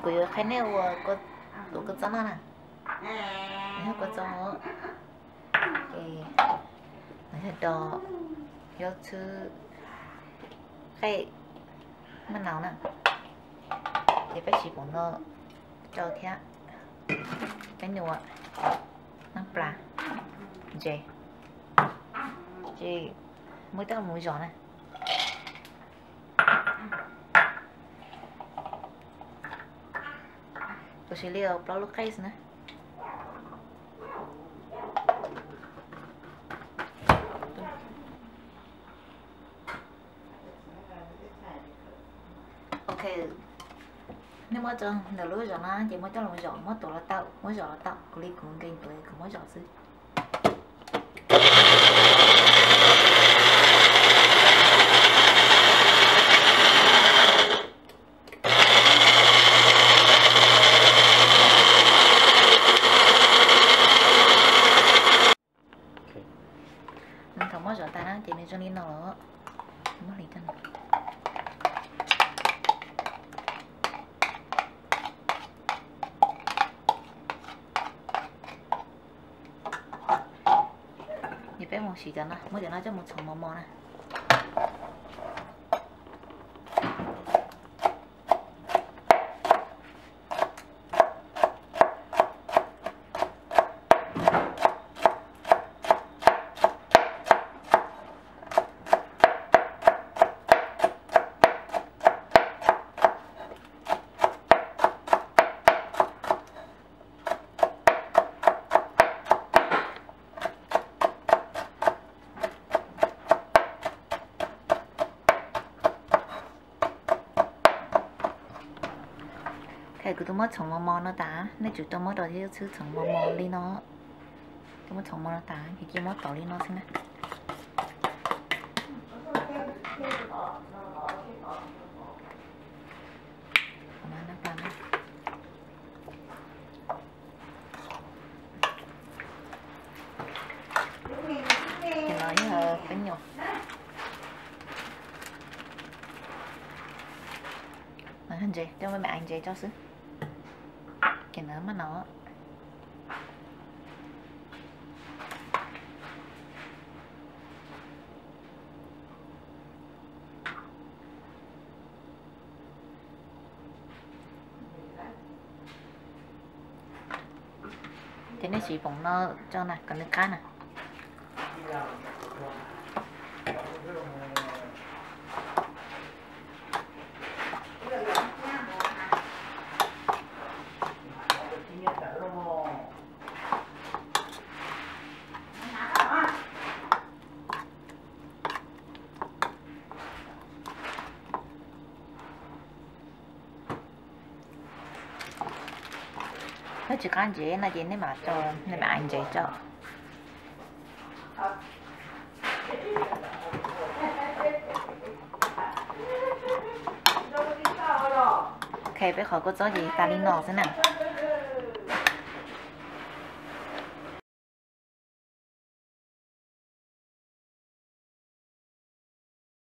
Kuv yuav qhia nej ua tus kua txob no na. Nws yog kua txob, ces nws yog do yob txhwb qej maj nau na. Ces peb tsis pum no rau thiab, peb nyuam, nab plas, ntses, ces muab coj mus zom na. Kuv siv li plaub lub qej xwb na. Ok, nej muab tso ntawm lub zom no ces muab coj los zom, muab tuav los tau, muab zom los tau, kuv li kuv nkees tuav kuv muab zom xwb. Nws thaum muab zom tas na ces nws zoo li no lawm. Muab hliv rau. Ces peb mus siv cov no, muab cov no coj mus txhoov mos mos na. Kuv twb muab txhoov mos mos no tas, nej tsum tau muab rau thiab txhoov mos mos li no. Twb muab txhoov mos no tas ces cia muab tov li no xwb na. Ces no yog peb nyuam. Ntses, coj me me ntses tso xwb. Ces no maj no. Ces nej siv poom no tso na kom nws qab na. Yog tsis qab ntsev no ces nej mam tso, nej mam ntsev tso. Ok, peb qhov kua txob ces tas li no xwb na.